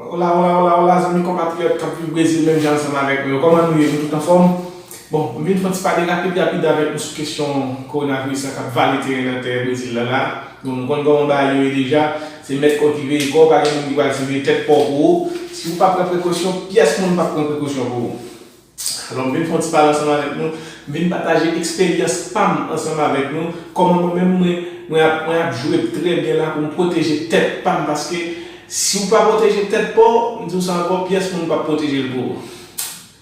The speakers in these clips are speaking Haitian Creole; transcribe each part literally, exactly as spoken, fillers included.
Ola, ola, ola, ola, zanmi konpatriyòt k ap viv Brezil menm jan ansanm avèk nou yo. Kòman nou ye? Nou tout anfòm? Bon, m vin fè yon ti pale rapid, rapid avèk nou sou kesyon kowonaviris la k ap vale teren nan tè Brezil la la. Bon, nou konn kòman bagay yo ye deja. Se mèt kò ki veye kò, pa gen moun ki pral siveye tèt pa w pou ou. Si w pa pran prekosyon, pyès moun p ap pran prekosyon pou ou. Alò, m vin fè yon ti pale ansanm avèk nou. M vin pataje eksperyans pa m ansanm avèk nou. Kòman mwen menm, mwen, mwen ap, mwen ap jwe trè byen la pou m pwoteje tèt pa m. Paske si w pa pwoteje tèt pa w, m di w sa ankò, pyès moun p ap pwoteje l pou ou.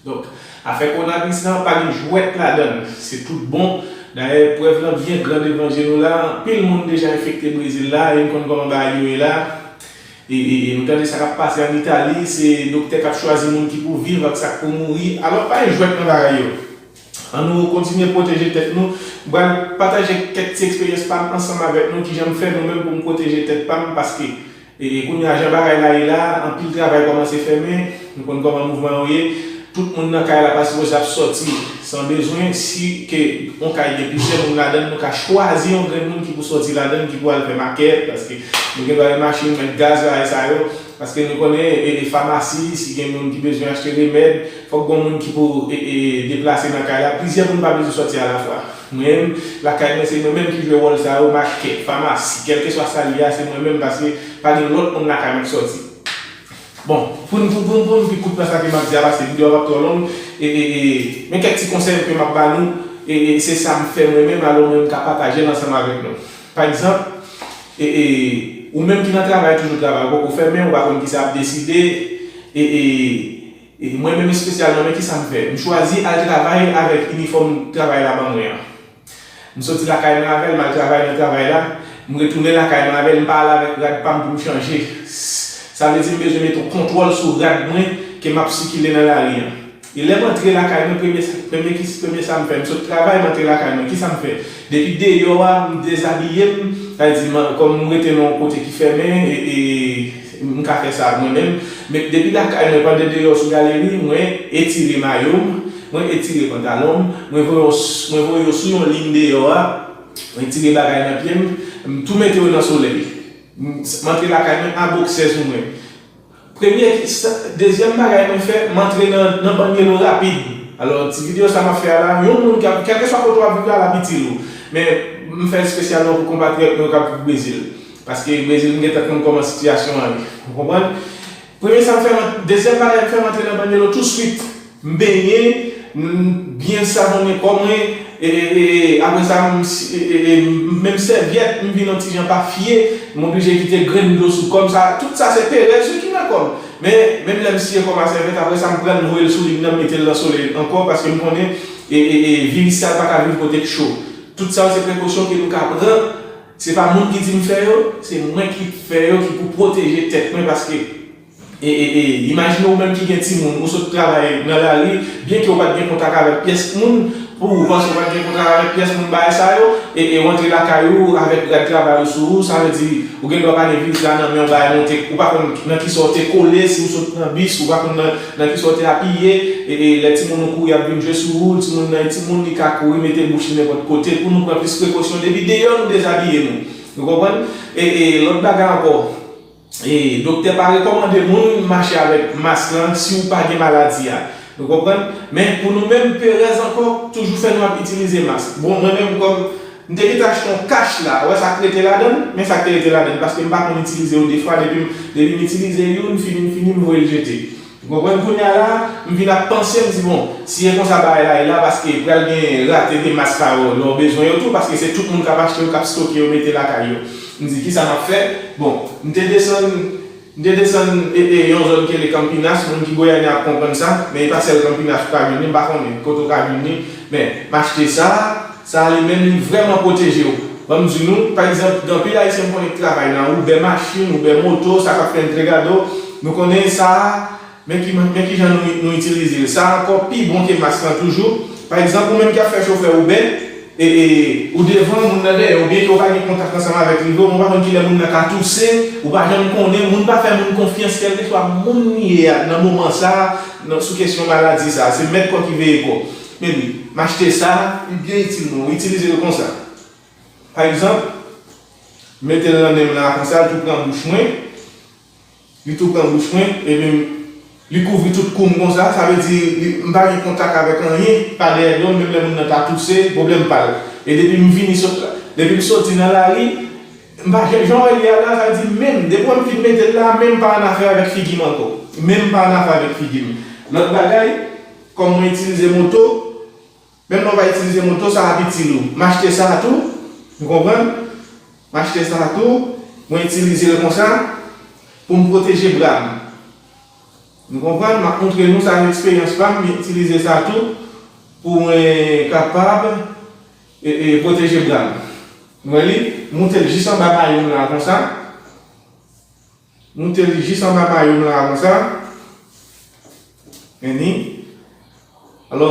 Donk, afè kowonaviris la, pa gen jwèt ladan l. Se tout bon. Dayè, prèv lan byen gran devan je nou la. Anpil moun deja enfekte Brezil la, e n konn kòman bagay yo ye la. E, e, e nou tande sa k ap pase ann Itali, se doktè k ap chwazi moun ki pou viv ak sa k pou mouri. Alò, pa gen jwèt nan bagay yo. Ann nou kontinye pwoteje tèt nou. M pral pataje kèk ti eksperyans pa m ansanm avèk nou, kijan m fè mwen menm pou m pwoteje tèt pa m, paske, e, e kounye a, jan bagay la ye la, anpil travay kòmanse fèmen, nou konn kòman mouvman yo ye. Tout moun nan kay la pa sipoze ap sòti san bezwen. Si ke yon kay gen plizyè moun ladan l, nou ka chwazi yon grenn moun ki pou sòti ladan l, ki pou al fè makèt, paske nou gen dwa gen machin, mèt gaz, bagay sa yo. Paske nou konnen, e, e, famasi, si gen moun ki bezwen achte remèd, fòk gen moun ki pou, e, e, deplase nan kay la. Plizyè moun pa bezwen sòti alafwa. Mwen menm, lakay mwen, se mwen menm ki jwe wòl sa yo, makèt, famasi, kèlkeswa sa l ye a, se mwen menm, paske pa gen lòt moun lakay mwen k sòti. Bon, pou n, pou, pou, pou n pi kout nan sa ke m ap di a, paske videyo a p ap twò long, e, e, e, men kèk ti konsèy ke m ap ba nou, e, e, se sa m fè mwen menm, alò mwen m ka pataje l ansanm avèk nou. Pa egzanp, e, e, ou menm ki nan travay, toujou travay, ou poko fèmen, ou pa konn kisa ap deside, e, e, e mwen menm espesyalman, men kisa m fè? M chwazi al travay avèk inifòm travay la ban mwen an. M soti lakay mwen avè l, m al travay nan travay la, m retounen lakay mwen avè l, m pa al avèk rad pa m pou m chanje. Sa vle di m bezwen mete yon kontwòl sou rad mwen ke m ap sikile nan lari an. E lè m antre lakay mwen, premye, premye, ki, premye sa m fè, m sot travay, m antre lakay mwen, kisa m fè? Depi deyò a, m dezabiye m, sa vle di, m, kòm m rete nan yon kote ki fèmen, e, e m ka fè sa mwen menm. Men depi lakay mwen, pandan deyò sou galeri, mwen etire mayo m, mwen etire pantalon m, mwen voye yo, mwen voye yo sou yon liy deyò a, mwen tire bagay nan pye m, m tou mete yo nan solèy. M, m antre lakay mwen a boksè sou mwen. Premye, sa, dezyèm bagay mwen fè, m antre nan, nan bannyelo rapid. Alò, ti videyo sa m ap fè a la, yon moun k ap, kèlkeswa kote w ap viv la, l ap itil ou. Men, m fè l espesyalman pou konpatriyòt nou yo k ap viv Brezil. Paske Brezil, m gentan konn kòman sitiyasyon an ye. Ou konprann? Premye sa m fè, m, dezyèm bagay m fè, m antre nan bannyelo touswit. M benyen, m byen savonnen kò mwen, e, e, e, apre sa, m, si- e, e, e, m, menm sèvyèt, m vin yon ti jan pa fye, m oblije kite grenn dlo sou kò m. Sa, tout sa se perèz wi ki nan kò m. Men, menm lè m siye kò m a sèvyèt, apre sa, m pran l, m voye l sou liy nan, m mete l nan solèy ankò, paske m konnen, e, e, e, viris sa pa ka viv kote k cho. Tout sa yo se prekosyon ke nou ka pran. Se pa moun ki di m fè yo, se mwen ki fè yo, ki pou pwoteje tèt mwen, paske E, e, e, imajine ou menm ki gen timoun, ou sot travay nan lari, byenke ou pa t gen kontak avèk pyès moun, pou ou panse ou pa t gen kontak avèk pyès moun bagay sa yo, e, e ou antre lakay ou avèk rad travay ou sou ou, sa vle di ou gen dwa pa gen viris la nan men w, bagay monte, ou pa konn nan kisa w te kole, si ou sot pran bis, ou pa konn nan, nan kisa w te apiye, e, e lè timoun ou kouri ap vin jwe sou ou, timoun nan e timoun, li ka kouri mete bouch li nenpòt kote, pou nou pran plis prekosyon, depi deyò nou dezabiye nou. Nou konprann? E, e lòt bagay ankò, E, doktè pa rekòmande moun mache avèk mas lan si w pa gen maladi a. Nou konprann? Men pou nou menm, perèz ankò toujou fè nou ap itilize mas. Bon, mwen menm kòm m te gentan achte yon kach la, ou wè sa k rete ladan l? Men sa k te rete ladan l, paske m pa konn itilize yo de fwa, depi m, depi m itilize youn, fini m fini, m voye l jete. Ou konprann? Kounye a la, m vin ap panse, m di, bon, si e konsa bagay la ye la, paske pral gen rate de mas sa yo, lè w bezwen yo tou, paske se tout moun k ap achte yo, k ap stoke yo, mete lakay yo. M di, kisa m ap fè? Bon, m te desann, m te desann, e, e, yon zòn ki rele Campinas, moun ki Goiânia ap konprann sa, men e pa sèl Campinas ou ka jwenn li, m pa konnen kote ou ka jwenn li, men m achte sa, sa li menm li vrèman pwoteje w. Ban m di nou, pa egzanp, gen anpil Ayisyen m konnen ki travay nan Uber machin, Uber moto, sa k ap fè entregado, nou konnen sa, men ki, men ki jan nou, nou itilize l. Sa ankò pi bon ke mas lan toujou. Pa egzanp, ou menm k ap fè chofè Uber, e, e, ou devan, moun nan dèyè, oubyen ke w pa gen kontak ansanm avèk li vre, ou pa konn kilè moun nan ka touse, ou pa janm konnen, moun pa fè moun konfyans, kèlkeswa moun li ye a, nan moman sa a, nan, sou kesyon maladi sa a, se mèt kò ki veye kò. Men li, m achte sa, li byen itil mwen, ou itilize l konsa. Pa egzanp, m mete l nan nen m la konsa, l tou pran bouch mwen, Li tou pran bouch mwen, epi m, li kouvri tout kou m konsa, sa vle di li, m pa gen kontak avèk anyen, pa dèyè do m, menm lè moun nan ta touse, pwoblèm pa l. E depi m vini sot, depi m soti nan lari, m pa jan, jan w wè l ye a la, sa vle di menm, depi w wè m fin mete l la, menm m pa annafè avèk figi m ankò. Menm m pa annafè avèk figi m. Lòt bagay, kòm mwen itilize moto, menm lè w pa itilize moto, sa ap itil ou. M achte sa tou, ou konprann? M achte sa tou, mwen itilize l konsa pou m pwoteje bra m. Nou konprann? M ap montre nou sa eksperyans pa m, m itilize sa tou pou mwen kapab e, e, pwoteje bra m. Nou wè li? Moute l jis anba mayo m la konsa. Moute l jis anba mayo m la konsa. Men ni. Alò,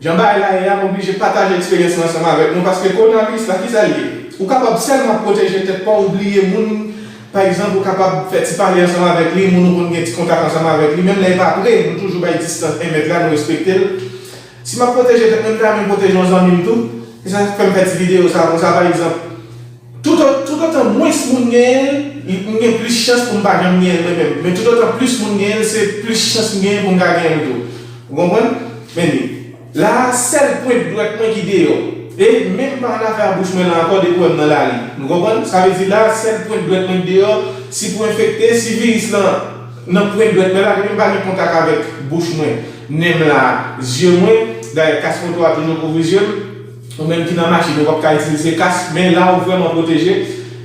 jan bagay la ye a, m oblije pataje eksperyans mwen ansanm avèk nou, paske kowonaviris la, ki sa l ye? Ou kapab sèlman pwoteje tèt pa w, ou bliye moun, pa egzanp, ou kapab fè ti pale ansanm avèk li, moun ou konn gen ti kontak ansanm avèk li, menm lè e pa pre, nou toujou bay distans en mèt la, nou respekte l. Si m ap pwoteje tèt mwen, m ta renmen pwoteje yon zanmi m tou, e sa fè m fè ti videyo sa, konsa, pa egzanp, Toutotan mwens moun genyen l, m gen plis chans pou m pa janm genyen l mwen menm. Men toutotan plis moun genyen l, se plis chans m genyen pou m ka genyen l tou. Ou konprann? Men li. La a, sèl pwent dwèt mwen ki deyò. E menm pa annafè a bouch mwen la ankò depi w wè m nan lari. Nou konprann? Sa vle di la a, sèl pwent dwèt mwen ki deyò, si pou enfekte, si viris lan nan pwent dwèt mwen la, depi m pa gen kontak avèk bouch mwen, nen m la, zye mwen, dayè kas moto a toujou kouvri zye m, ou menm ki nan machin, ou p ap ka itilize kas, men la ou vrèman pwoteje.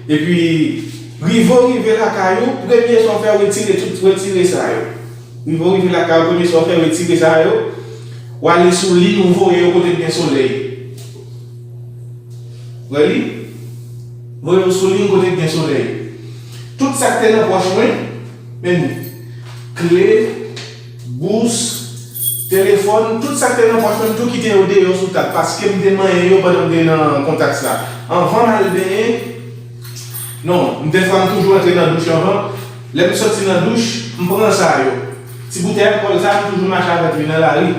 Epi, rive w rive lakay ou, premye sa w fè, retire tout, retire sa yo. Rive w rive lakay ou, premye sa w fè, retire sa yo. W ale sou liy, ou voye yo kote k gen solèy. Wè li? Voye yo sou liy kote k gen solèy. Tout sa k te nan pòch mwen, men ni. Kle, bous, telefòn, tout sa k te nan pòch mwen, m tou kite yo deyò sou tab, paske m te manyen yo pandan m te nan kontak sa. Anvan m al benyen, non, m, dèfwa m toujou antre nan douch anvan. Lè m soti nan douch, m pran sa yo. Ti boutèy alkòl sa, m toujou mache avèk li nan lari.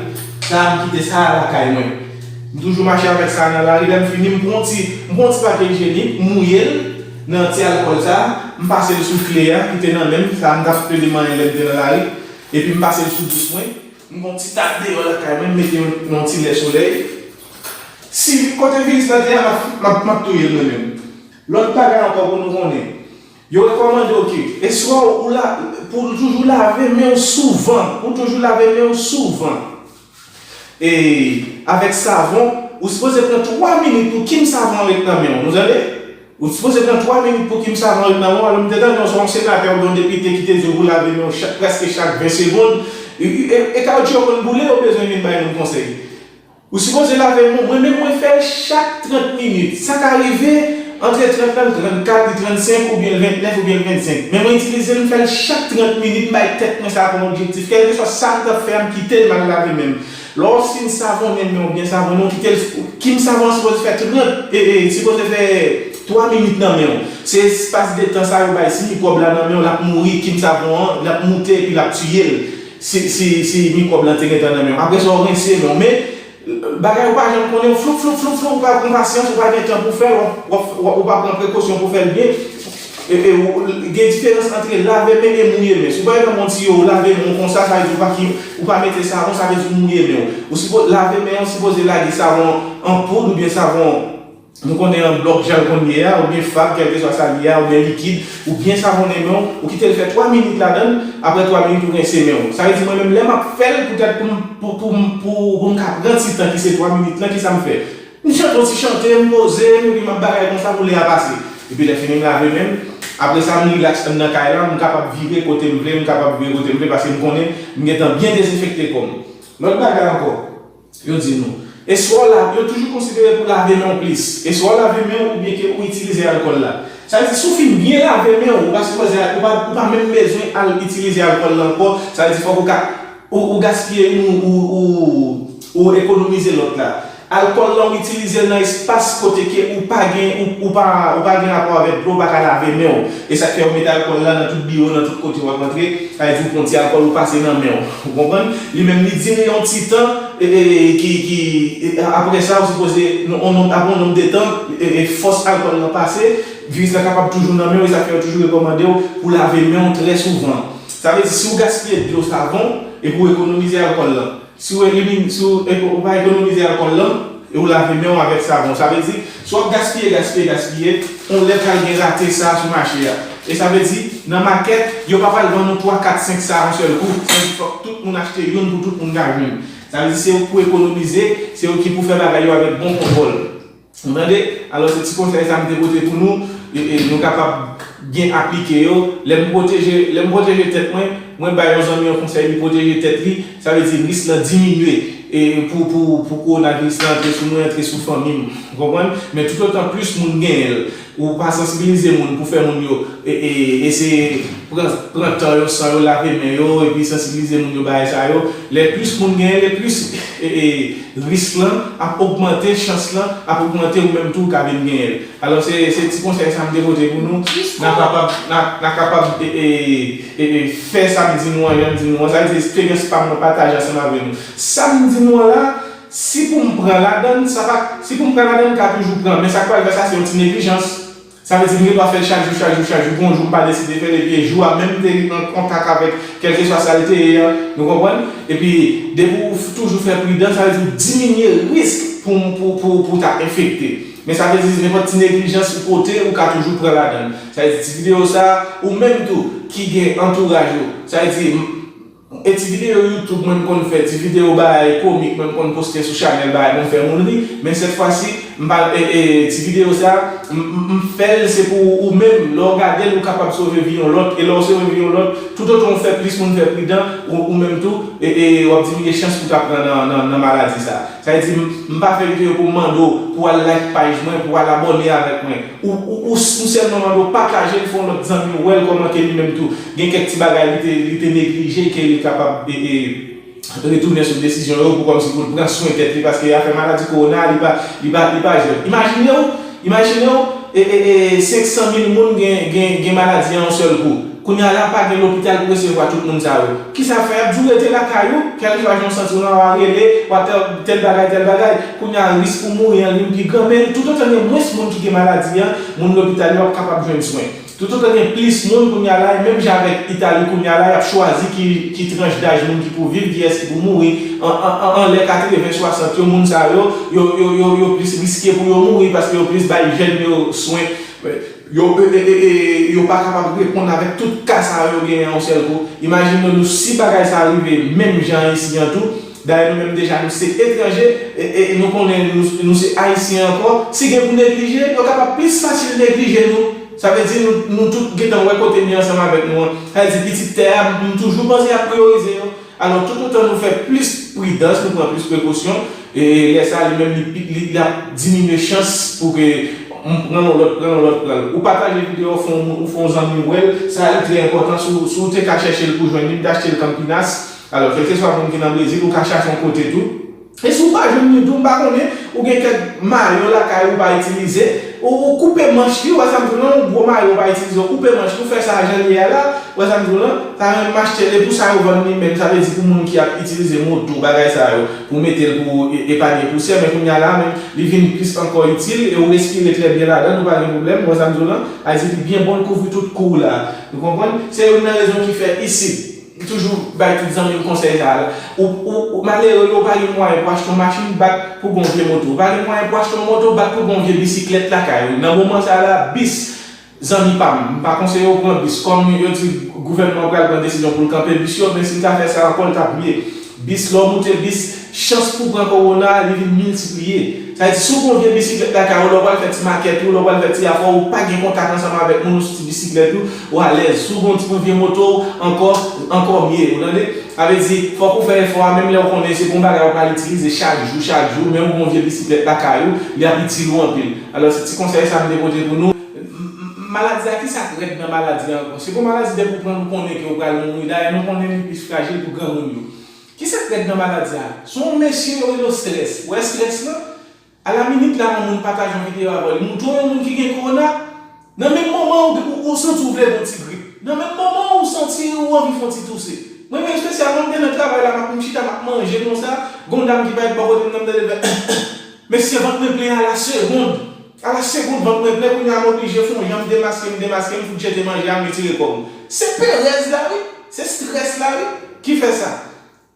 Sa, m kite sa lakay mwen. M toujou mache avèk sa nan lari. Lè m fini, m pran ti, m pran ti papye ijyenik, m mouye l nan ti alkòl sa, m pase l sou kle a ki te nan men m, sa m t ap plede manyen lè m te nan lari, epi m pase l sou bous mwen. M gon ti tab deyò lakay mwen, m mete yon, yon ti lè solèy. Si kote viris la te a, m ap, m ap, m ap touye l mwen menm. Lòt bagay ankò pou nou konnen. Yo rekòmande w ke, eswa ou la, pou w toujou lave men w souvan, pou w toujou lave men w souvan. E avèk savon, ou sipoze pran twa minit pou kim savon an ret nan men w. Nou tande? Ou sipoze pran twa minit pou kim savon an ret nan men w. Alò, m te tande yon, yon senatè oubyen yon depite ki te di w pou lave men w chak, prèske chak ven segonn. E, e, e, e kawotchou yo konn boule, yo bezwen vin bay moun konsèy. Ou sipoze lave men w. Mwen menm, mwen fè l chak trant minit. Sa ka rive antre trant lan, trannkat, li trannsenk, oubyen l ventnèf, oubyen l vennsenk. Men mwen itilize l, m fè l chak trant minit, m bay tèt mwen sa kòm objektif. Kèlkeswa sa m t ap fè a, m kite l, m al lave men m. Lè w fin savonnen men w, byen savonnen w, kite l, kim savon an sipoze fè trant, e, e, sipoze fè twa minit nan men w. Se espas de tan sa yo bay, si mikwòb la nan men w, l ap mouri, kim savon an, l ap moute epi l ap tiye l. Si, si, si mikwòb lan te gentan nan men w. Apre sa, w rense men w. Men, bagay ou pa janm konnen, floup, floup, floup, floup, ou pa pran pasyans, ou pa gen tan pou fè l, w ap, w ap, w ap, ou pa pran prekosyon pou fè l byen. E, e, ou, gen diferans antre lave men e mouye men. Si w pa gentan pran tiyo, ou lave men w konsa, sa vle di ou pa ki, ou pa mete savon, sa vle di ou mouye men w. Ou sipo-, lave men w, sipoze lage savon an poud oubyen savon, nou konnen an blòk jan l konn ye a, oubyen fab, kèlkeswa sa l ye a, oubyen likid, ou byen savonnen men w, ou kite l fè twa minit ladan l, apre twa minit ou rense men w. Sa vle di mwen menm lè m ap fè l poutèt pou m, pou, pou, pou, pou m ka pran ti tan ki se twa minit lan, kisa m fè? M chante yon ti chante, m poze m, epi m ap bagay konsa pou lè a pase. Epi lè fini m lave men m, apre sa m rilaks anndan kay la, m kapab vire kote m vle, m kapab vire kote m vle, paske m konnen m gentan byen dezenfekte kò m. Lòt bagay ankò, yo di nou, eswa w la, yo toujou konsidere pou lave men w plis. Eswa w lave men w oubyen ke ou itilize alkòl la. Sa vle di, si w fin byen lave men w, ou pa sipoze, ou pa, ou pa menm bezwen al itilize alkòl la ankò. Sa vle di, fòk ou ka, ou, ou gaspiye youn, ou, ou, ou ekonomize lòt la. Alkòl la, ou itilize l nan espas kote ke ou pa gen, ou, ou pa, ou pa gen rapò avèk dlo, ou pa ka lave men w. E sa k fè yo mete alkòl la nan tout biwo, nan tout kote w ap antre. Sa vle di, ou pran ti alkòl, ou pase nan men w. Ou konprann? Li menm, li dire yon ti tan, e, e, e, ki, ki, e, apre sa, ou sipoze, yon, yon nonb, apre yon nonb de tan, e, e, fòs alkòl lan pase, viris la kapab toujou nan men w, e sa fè yo toujou rekòmande w pou lave men w trè souvan. Sa vle di, si w gaspiye dlo savon, epi w ekonomize alkòl lan, si w elimine, si w, eko- w pa ekonomize alkòl lan, e w lave men w avèk savon. Sa vle di, si w ap gaspiye, gaspiye, gaspiye, yon lè pral gen rate sa sou mache a. E sa vle di, nan makèt, yo pa pral vann nou twa, kat, senk sa yon sèl kou. Sa vle di, fòk tout moun achte youn pou tout moun ka jwenn. Sa vle di, se pou ekonomize, se yo ki pou fè bagay yo avèk bon kontwòl. Ou tande? Alò, se ti konsèy sa m te pote pou nou, e, e nou kapab byen aplike yo. Lè m pwoteje, lè m pwoteje tèt mwen, mwen bay yon zanmi yon konsèy, li pwoteje tèt li, sa vle di risk lan diminye, e, pou, pou, pou kowonaviris lan antre sou mwen, antre sou fanmi m. Ou konprann? Men toutotan plis moun genyen l, ou pa sansibilize moun pou fè moun yo, e, e, eseye pran, pran tan yo san yo lave men yo, epi sansibilize moun yo bagay sa yo. Lè plis moun genyen, lè plis, e, e, risk lan ap ogmante, chans lan ap ogmante, ou menm tou ou ka vin genyen l. Alò, se, se ti konsèy sa m te pote pou nou. N a kapab, n a, n a kapab, e, e, e, e, fè sa m di nou an, jan m di nou an. Sa vle di, eksperyans pa m, mwen pataje ansanm avè nou. Sa m di nou an la, si pou m pran ladan l, sa pa, si pou m pran ladan l, m ka toujou pran. Men sa k pral fè sa, se yon ti neglijans. Sa vle di, m gen dwa fè l chak jou, chak jou, chak jou. Gon jou, m pa deside fè l, epi jou a menm m te an kontak avèk kèlkeswa sa l te ye an. Nou konprann? Epi, depi w f- toujou fè pridan, sa vle di w diminye risk pou, pou, pou, pou w ta enfekte. Men sa vle di, nenpòt ti neglijans ou pote, ou ka toujou pran ladan l. Sa vle di, ti videyo sa, ou menm tou, ki gen antouraj ou, sa vle di, m- e ti videyo YouTube mwen m konn fè, ti videyo bagay komik mwen m konn poste sou chanèl bagay pou m fè moun ri, men sèt fwa si, m pa, e, e, ti videyo sa, m, m, m fè l, se pou ou menm, lè w gade l, ou kapab sove vi yon lòt, e lè w sove vi yon lòt, toutotan w fè plis moun fè pridan, ou, ou menm tou, e, e, w ap diminye chans pou w ta pran nan, nan, nan maladi sa. Sa vle di, m, m pa fè videyo pou m mande w, pou w al like paj mwen, pou w al abòne avèk mwen. Ou, ou, ou, m sèlman mande w pataje l, fè yon lòt zanmi w wè l kòman ke li menm tou gen kèk ti bagay li te, li te neglije, ke li kapab, e, e, retounen sou desizyon yo pou kòmsi pou l pran swen tèt li, paske afè maladi kowona a, li pa, li pa, li pa jwèt. Imajine w, imajine w, e, e, e, senk san mil moun gen, gen, gen maladi an yon sèl kou. Kounye a la, pa gen lopital pou resevwa tout moun sa yo. Kisa w fè? Y ap di w rete lakay ou, kèlkeswa jan w santi w lan, w a rele, w a tèl, tèl bagay, tèl bagay. Kounye a, risk pou mouri an vin pi gran, men toutotan gen mwens moun ki gen maladi an, moun lopital yo ap kapab jwenn swen. Toutotan gen plis moun kounye a la, e menm jan avèk Itali kounye a la, y ap chwazi ki, ki tranch daj moun ki pou viv, kiyès ki pou mouri. An, an, an, anlè katreven, swasant yo, moun sa yo, yo, yo, yo, yo plis riske pou yo mouri, paske yo plis bay jèn yo swen. Yo, e, e, e, e, yo pa kapab reponn avèk tout ka sa yo genyen yon sèl kou. Imajine nou si bagay sa rive menm jan isi an tou. Dayè, nou menm deja, nou se etranje, e, e, nou konnen nou, nou se Ayisyen ankò. Si gen pou neglije, yo kapab plis fasil neglije nou. Sa vle di nou, nou tout gentan wè kote n ye ansanm avèk nou an. Sa vle di pitit tè a, m, m toujou panse y ap priyorize yo. Alò, toutotan nou fè plis pridans, nou pran plis prekosyon, e lè sa a, li menm, li, li, li ap diminye chans pou ke m pran yon lòt, pran yon lòt, pran l. Ou pataje videyo, ou fè yon, ou fè yon zanmi w wè l, sa a, li trè enpòtan. Si w, si w te ka chèche l pou jwenn li, m t achte l Campinas. Alò, kèlkeswa moun ki nan Brezil, ou ka chache yon kote tou. E si w pa jwenn li tou, m pa konnen, ou gen kèk mayo lakay ou pa itilize, ou, ou koupe manch li, ou wè sa m di w lan, yon gwo mayo ou pa itilize, ou koupe manch li, ou fè sa jan l ye a la, ou wè sa m di w lan, sa menm m achte l, e pou sa yo vann li menm, sa vle di pou moun ki ap itilize moto, bagay sa yo, pou mete l pou e- epanye pousyè, men kounye a la menm, li vin plis ankò itil, e ou respire trè byen ladan l, ou pa gen pwoblèm, ou wè sa m di w lan, sa vle di li byen bon, l kouvri tout kou w la. Nou konprann? Se youn nan rezon ki fè isit, m toujou bay tout zanmi m konsèy sa a. Ou, ou, ou malere, ou pa gen mwayen pou achte yon machin, bat pou gon vye moto. Ou pa gen mwayen pou achte yon moto, bat pou gon vye bisiklèt lakay ou. Nan moman sa a la, bis, zanmi pa m, m pa konseye w pran bis. Kòm yo di gouvènman an pral pran desizyon pou l kanpe bis yo, men si l ta fè sa ankò, l t ap mye. Bis, lè w moute bis, chans pou w pran kowona a, li vin miltipliye. Sa vle di, si w gon vye bisiklèt lakay ou, lè w pral fè ti makèt ou, lè w pral fè ti afè ou, ou pa gen kontak ansanm avèk moun, ou sou ti bisiklèt ou, ou alèz. Si w gon ti, gon vye moto, ankò, ankò mye, ou tande? Sa vle di, fòk ou fè efò a, menm lè w konnen se pou yon bagay ou pral itilize chak jou, chak jou, men ou gon vye bisiklèt lakay ou, li ap itil ou anpil. Alò, se ti konsèy sa m te pote pou nou. M- m- Maladi a, kisa k rèd nan maladi a ankò? Se gon maladi depi w pran l, ou konnen ke w pral mouri. Dayè, nou konnen li plis frajil pou granmoun yo. Kisa k rèd nan maladi a? Se yon mesye yo rele w estrès. Ou wè estrès lan? A la minit la, yon moun pataje yon videyo avè w, li montre w yon moun ki gen kowona. Nan menm moman, ou, ou, ou santi w vle gon ti grip. Nan menm moman, ou santi ou anvi fè yon ti touse. Mwen menm espesyalman, m te nan travay la, m ap, m chita, m ap manje konsa, gon dam ki parèt bò kote m nan, m tande l fè, mesye, vant mwen plen a la segond. A la segond, vant mwen plen, kounye a m oblije fè yon jan, m demaske, m demaske, m fout jete manje a, m retire kò m. Se perèz la, wi. Se strès la wi ki fè sa.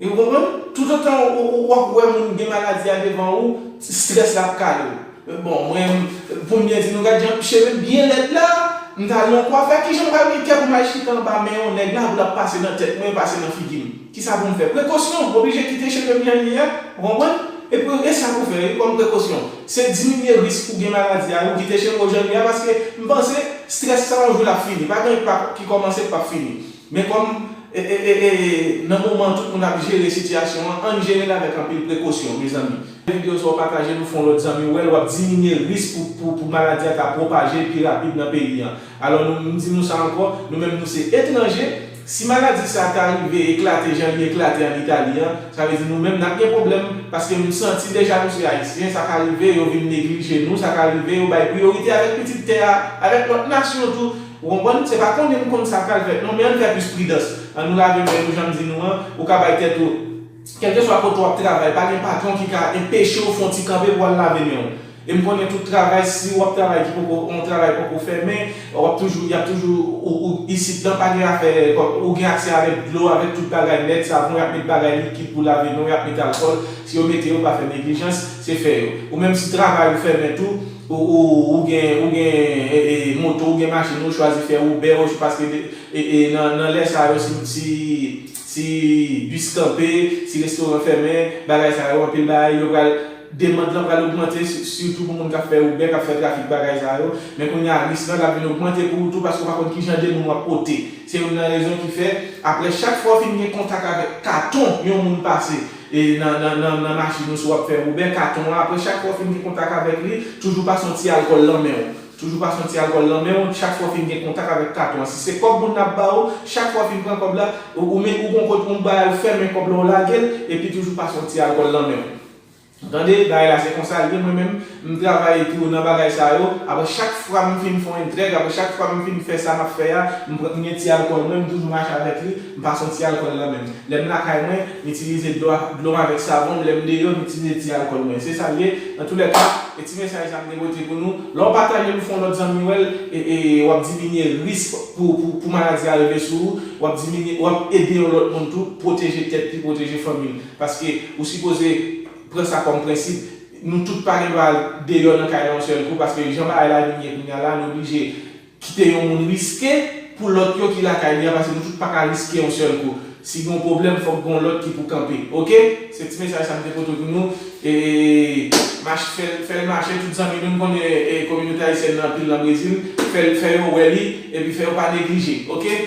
Ou konprann? Toutotan w ap wè moun gen maladi a devan ou, strès la ap kale w. Bon, mwen, pou m byen di nou, gad jan cheve m byen lèd la, m t al nan kwafè, kijan m pral gen kè pou m al chita anba men yon nèg la, pou l ap pase nan tèt mwen, pase nan figi m? Kisa pou m fè? Prekosyon, m oblije kite cheve m jan l ye a, ou konprann? E pou, e sa pou fè, wi, kòm prekosyon, se diminye risk pou gen maladi a, ou kite cheve w jan l ye a, paske m panse strès sa yon jou l ap fini, pa gen pa ki kòmanse k p ap fini. Men kòm e, e, e, e, nan moman tout moun ap jere sitiyasyon an, ann jere l avèk anpil prekosyon, mezanmi. Videyo sa w pataje, nou fè yon lòt zanmi wè l, w ap diminye risk pou, pou, pou maladi a ta pwopaje pi rapid nan peyi an. Alò, nou, m di nou sa ankò, nou menm nou se etranje, si maladi sa ta rive eklate jan li eklate ann Itali an, sa vle di nou menm n ap gen pwoblèm, paske m santi deja nou se Ayisyen, sa ka rive yo vin neglije nou, sa ka rive yo bay priyorite avèk pitit tè a, avèk lòt nasyon tou. Ou konprann? Se pa konnen m konn sa k pral fèt non, men ann fè plis pridans. Ann nou lave men nou, jan m di nou an, ou ka bay tèt ou, kèlkeswa kote w ap travay, pa gen patwon ki ka enpeche w fè yon ti kanpe pou w al lave men w. E m konnen tout travay, si w ap travay ki poko, yon travay poko fèmen, w ap toujou, y ap toujou, ou, ou, isit lan pa gen afè, ou gen aksè avèk dlo, avèk tout bagay nèt, savon, y ap met bagay likid pou lave men w, y ap met alkòl, si yo mete yo, pa fè neglijans, se fè yo. Ou menm si travay ou fèmen tou, ou, ou, ou gen, ou gen e, e, moto, ou gen machin, ou chwazi fè Uber, ou, paske de, e, e, nan, nan lè sa yo, si, si, si bis kanpe, si restoran fèmen, bagay sa yo, anpil bagay, yo pral, demand lan pral ogmante, si- sitou pou moun k ap fè Uber, k ap fè trafik bagay sa yo. Men kounye a, risk lan ap vin ogmante pou ou tou, paske ou pa konn ki jan de moun w ap pote. Se youn nan rezon ki fè, apre chak fwa w fin gen kontak avèk katon yon moun pase, e nan, nan, nan, nan machin ou si w ap fè Uber, katon an, apre chak fwa w fin gen kontak avèk li, toujou pase yon ti alkòl nan men w. Toujou pase yon ti alkòl nan men w, chak fwa w fin gen kontak avèk katon an. Si se kòb moun nan ap ba ou, chak fwa w fin pran kòb la, ou, ou, men, ou gon kote yon bagay ou fèmen kòb la, ou lage l, epi toujou pase yon ti alkòl nan men w. Tande, bagay la se konsa l ye, mwen menm, m travay tou nan bagay sa yo. Apre chak fwa m fin fè yon entrèg, apre chak fwa m fin fè sa m ap fè a, m pran, m gen ti alkòl mwen, m toujou mache avèk li, m pase yon ti alkòl nan men m. Lè m lakay mwen, m itilize dlo a, dlo m avèk savon m, lè m deyò, m itilize ti alkòl mwen. Se sa l ye. Antoulèka, e ti mesaj sa m te pote pou nou. Lè w pataje l, ou fè yon lòt zanmi wè l, e, e w ap diminye risk pou, pou, pou maladi a rive sou ou, w ap diminye, w ap ede yon lòt moun tou pwoteje tèt li, pwoteje fanmi l. Paske ou sipoze pran sa kòm prensip. Nou tout pa gen dwa al deyò nan kay la yon sèl kou, paske jan bagay la vin ye kounye a la, nou oblije kite yon moun riske pou lòt yo ki lakay li a, paske nou tout pa ka riske yon sèl kou. Si gen yon pwoblèm, fòk gen yon lòt ki pou kanpe. Oke? Se ti mesaj sa m te pote pou nou. E, mach-, fè, fè l mache, tout zanmi nou, m konnen, e, kominote ayisyèn nan anpil nan Brezil, fè, fè yo wè li, epi fè yo pa neglije. Oke?